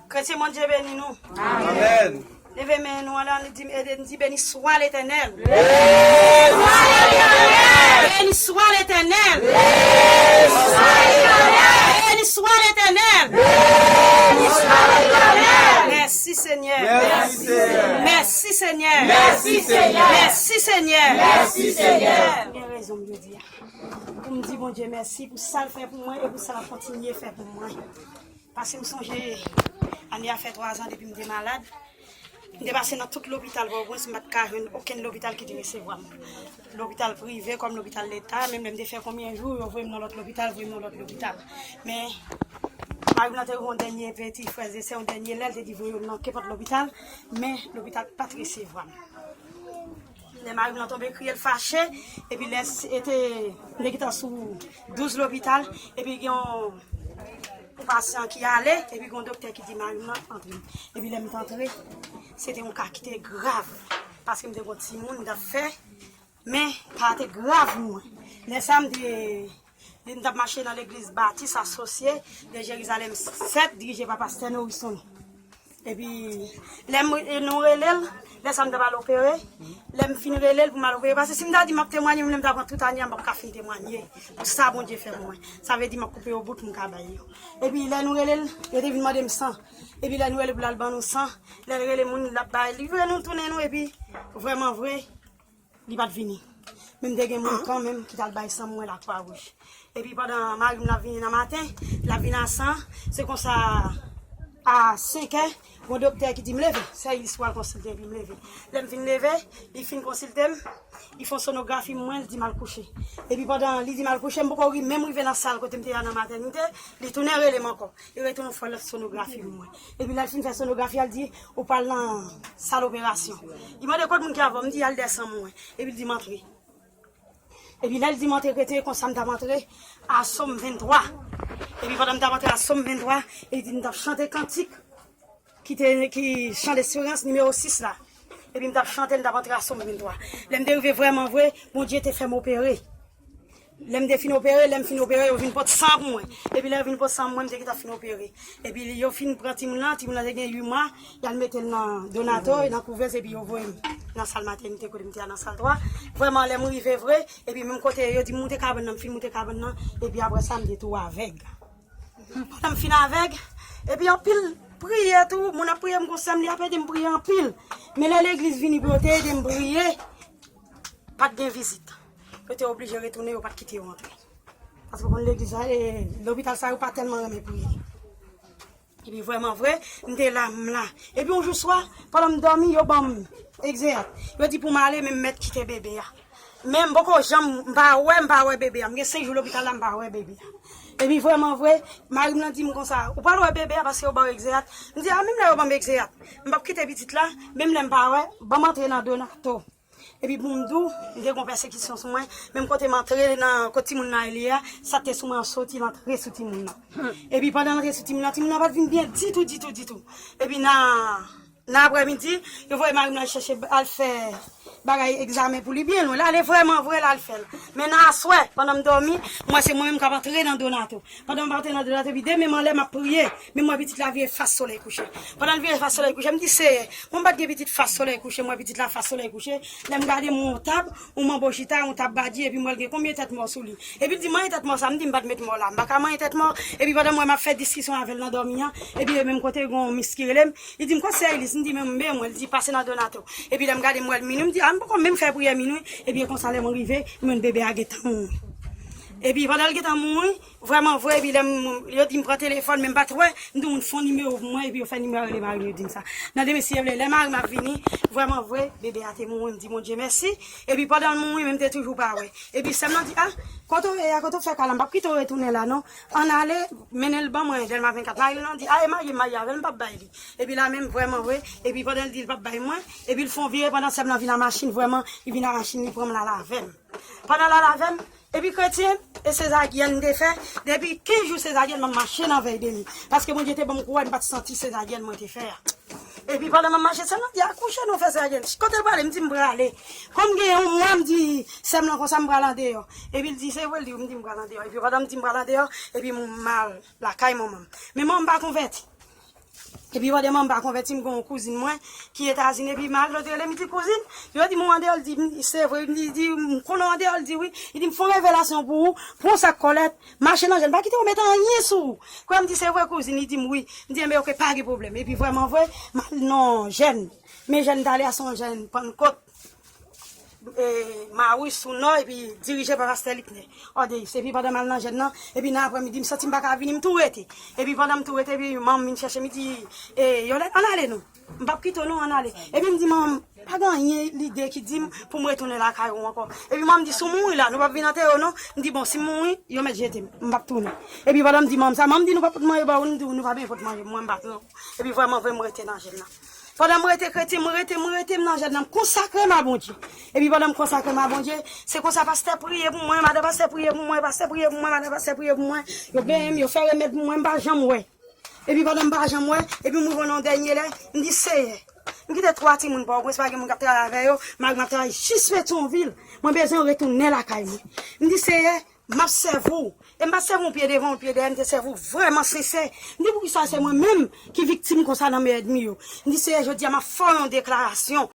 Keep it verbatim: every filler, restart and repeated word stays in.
Kretyen, Bondye beni nou. Amèn. Leve men nou anlè, ann di, ede n di, Béni soit l'Éternel. Béni soit l'Éternel. Béni soit l'Éternel. Mèsi Senyè. Mèsi Senyè. Mèsi Senyè. Mèsi Senyè. Gen rezon m jodi a. Pou m di Bondye mèsi pou sa l fè pou mwen e pou sa l ap kontinye fè pou mwen. Paske m sonje ane a fè twa zan depi m te malad. M te pase nan tout lopital Pòtoprens, m pa t ka jwenn okenn lopital ki te resevwa m. Lopital prive kòm lopital leta, menm lè m te fè konbyen jou, yo voye m nan lòt lopital, voye m nan lòt lopital. Men, mari m nan te gen yon dènye peti frè e sè, yon dènye lè, l te di voye m nan kenpòt lopital, men lopital pa t resevwa m. Lè mari m nan tonbe kriye, l fache, epi lè s- e te, m te gentan sou douz lopital, epi gen yon pasyan ki ale, epi gen yon doktè ki di mari m nan antre. Epi lè m t antre, se te yon ka ki te grav, paske m te gen yon timoun m t ap fè, men ka a te grav pou mwen. Lè sa a, m te Li m t ap mache nan legliz Batis Asosye de Jerizalèm sèt, dirije pa pastè Norison. Epi, lè m, e nou rele l, lè sa m t ap al opere, lè m fin rele l pou m al opere, paske si m ta di m ap temwanye, menm lè m ta pran tout ane a, m p ap ka fin temwanye pou sa Bondye fè pou mwen. Sa vle di m ap koupe yo bout pou m ka bay yo. Epi, lè nou rele l, yo te vin mande m san. Epi, lè nou rele pou l al ban nou san, lè l rele moun, l ap bay, li vre nou tounen nou, epi, vrèman vre, li pa t vini. Men m te gen moun kanmenm ki t al bay san mwen Lakwa Wouj. Epi pandan mari m l ap vini nan maten, l ap vin a san, se konsa a senkè, gon doktè ki di m leve, sè Ilis pral konsilte epi m leve. Lè m fin leve, li fin konsilte m, li fè yon sonografi mwen, li di m al kouche. Epi pandan li di m al kouche, m poko ri- menm rive nan sal kote m te a nan matènite, li tounen rele m ankò. Li retounen fè lòt sonografi pou mwen. Epi lè l fin fè sonografi a, l di, ou pral nan sal operasyon. Li mande kot moun ki avè w, m di al dèyè san mwen. Epi l di m antre. Epi lè l di m antre, rete konsa m t ap antre a Sòm venntwa. Epi pandan m t ap antre a Sòm venntwa, li di m t ap chante kantik ki te, ki chan desperans nimewo sis la. Epi m t ap chante l, m t ap antre a Sòm venntwa. Lè m te rive vrèman vre, Bondye te fè m opere. Lè m te fin opere, lè m fin opere, yo vin pot san pou mwen. Epi lè yo vin pot san pou mwen, m te gentan fin opere. Epi yo fin pran timoun nan, timoun nan te gen uit mwa, y al mete l nan Donato, nan kouvèz, epi yo voye m nan sal matènite kote m te a nan sal twa. Vrèman, lè m rive vre, epi menm kote yo di m moute kabann nan, m fin moute kabann nan, epi apre sa, m te tou avèg. Pandan m fin avèg, epi anpil priye tou, moun ap priye m konsa, m li ap ede m priye anpil. Men lè legliz vini pou yo te ede m priye, pa t gen vizit. Yo te oblije retounen, yo pa t kite yo antre. Paske w konn legliz la, e, lopital sa yo pa tèlman renmen priye. Epi vrèman vre, m te la, m la. Epi yon jou swa, pandan m dòmi, yo ban m egzeyat. Yo di pou m ale, men m mèt kite bebe a. Men m poko janm, m pa wè, m pa wè bebe a. M gen senk jou lopital la, m pa wè bebe a. Epi vrèman vre, mari m nan di m konsa, ou pral wè bebe a paske yo ba w egzeyat. M di, a, menm lè yo ban m egzeyat, m p ap kite pitit la, menm lè m pa wè, ban m antre nan Donato. Epi pou m di w, m te gon pèsekisyon sou mwen, menm kote m antre nan kot timoun nan ye li a, sa k te sou mwen an soti, l antre sou timoun nan. Epi pandan l antre sou timoun nan, timoun nan pa t vin byen ditou, ditou, ditou. Epi nan, nan aprèmidi, yo voye mari m al chèche, al fè bagay egzamen pou li byen lwen. L ale vrèman vre, l al fè l. Men nan aswè, pandan m dòmi, m wè se mwen menm k ap antre nan Donato. Pandan m ap antre nan Donato, epi demen m anlè m ap priye, men m wè pitit la vire fas solèy kouche. Pandan l vire fas solèy kouche, m di, Seyè, mwen m pa t gen pitit fas solèy kouche, m wè pitit la fas solèy kouche. Lè m gade m wè yon tab, yon manbo chita, yon tab badji, epi m wè l gen konbyen tèt mò sou li. Epi l di, manyen tèt mò sa, m di, m pa t met mò la, m pa ka manyen tèt mò. Epi pandan m wè m ap fè diskisyon avè l nan dòmi an, epi menm kote gen yon mis ki rele m, li di m, kot sè Elis, m di, men m, men mwen, li di, pase nan Donato. Epi lè m gade m wè l minwi, m di, a, m poko menm fè priyè minwi, epi e konsa lè mwen rive, m jwenn bebe a gentan mouri. Epi pandan l gentan mouri, vrèman vre, epi lè m, yo di m pran telefòn, men m pa t wè, m di moun fè yon nimewo pou mwen, epi yo fè nimewo a rele mari m, yo di m sa. Nan demen si Dye vle, lè mari m ap vini, vrèman vre, bebe a te mouri, m di Bondye mèsi. Epi pandan l mouri, men m te toujou pa wè. Epi sè m nan di, a, kote w ye a, kote w fè kay la, m p ap kite w retounen la non. Ann ale, mennen l ban mwen, Dèlma vennkat. Mari m nan di, a, e marye m marye avè l, m p ap bay li. Epi la menm, vrèman vre, epi pandan l di l p ap bay mwen, epi l fè yon vire pandan sè m nan vin a machin, vrèman, li vin a machin, li pran m l al avè m. Pandan l al avè m, epi kretyen, e sezaryèn m te fè, depi kenz jou sezaryèn, m ap mache nan vèy de nwi. Paske Bondye te ban m kouraj, m pa t santi sezaryèn mwen te fè a. Epi pandan m ap mache, sè m nan di, "Akouche non, fè sa gen." Kote l prale, m di, "M prale." Kòm gen yon mwa, m di sè m nan konsa, "M pral andeyò." Epi l di, "Se vre?" L di, "M di m pral andeyò." Epi pandan m di m pral andeyò, epi m al lakay manman m. Men manman m pa konvèti. Epi pandan manman m pa konvèti, m gen yon kouzin mwen ki Etazini, epi m al, lòt rele m, li di, "Kouzin." Yo di, "M andeyò." L di, "M di, se vre?" M di, di, "M konnen andeyò." L di, "Wi." Li di, "M fè yon revelasyon pou ou, pran yon sak kòlèt, mache nan jèn, pa kite yo mete anyen sou ou." Kwè m di, "Se vre, kouzin?" Li di m, "Wi." M di, "Enben, oke, pa gen pwoblèm." Epi vrèman vre, m al nan jèn. Men jèn m t ale a se yon jèn Pannkòt, e, Mawis sou Nò, epi dirije pa pastè Liknè Òdeyis. Epi pandan m al nan jèn nan, epi nan aprèmidi, m santi m pa ka vini, m tou rete. Epi pandan m tou rete, epi manman m vin chèche m, li di, e, "Yolèt, ann ale non. M p ap kite w non, ann ale." Epi m di, "Manman, pa gen anyen lide ki di m pou m retounen lakay ou ankò." Epi manman m di, "Si w mouri la, nou p ap vin antere w non." M di, "Bon, si m mouri, yo mèt jete m. M p ap tounen." Epi pandan m di manman sa, manman m di, "Nou p ap pot manje ba ou?" M di, "Nou pa bezwen pot manje, mwen m pa pran." Epi vrèman vre, m rete nan jèn nan. Pandan m rete kretyen, m rete, m rete, m nan jèn nan, m konsakre m a Bondye. Epi pandan m konsakre m a Bondye, se konsa pastè priye pou mwen, madan pastè priye pou mwen, pastè priye pou mwen, madan pastè priye pou mwen. Yo benyen m, yo fè remèd pou mwen, m pa janm wè. Epi pandan m pa janm wè, epi m rive nan dènye lè, m di, "Seyè, m kite twa timoun Pòtoprens, pa gen moun k ap travay avè yo, mari m ap travay jis Petyonvil. Mwen bezwen retounen lakay mwen." M di, "Seyè, m ap sèvi w." E m pa t sèvi yon pye devan, yon pye dèyè, m te sèvi w vrèman sensè. M di, "Poukisa se mwen menm ki viktim konsa nan men ènmi yo?" M di, "Seyè, jodi a, m ap fè w yon deklarasyon.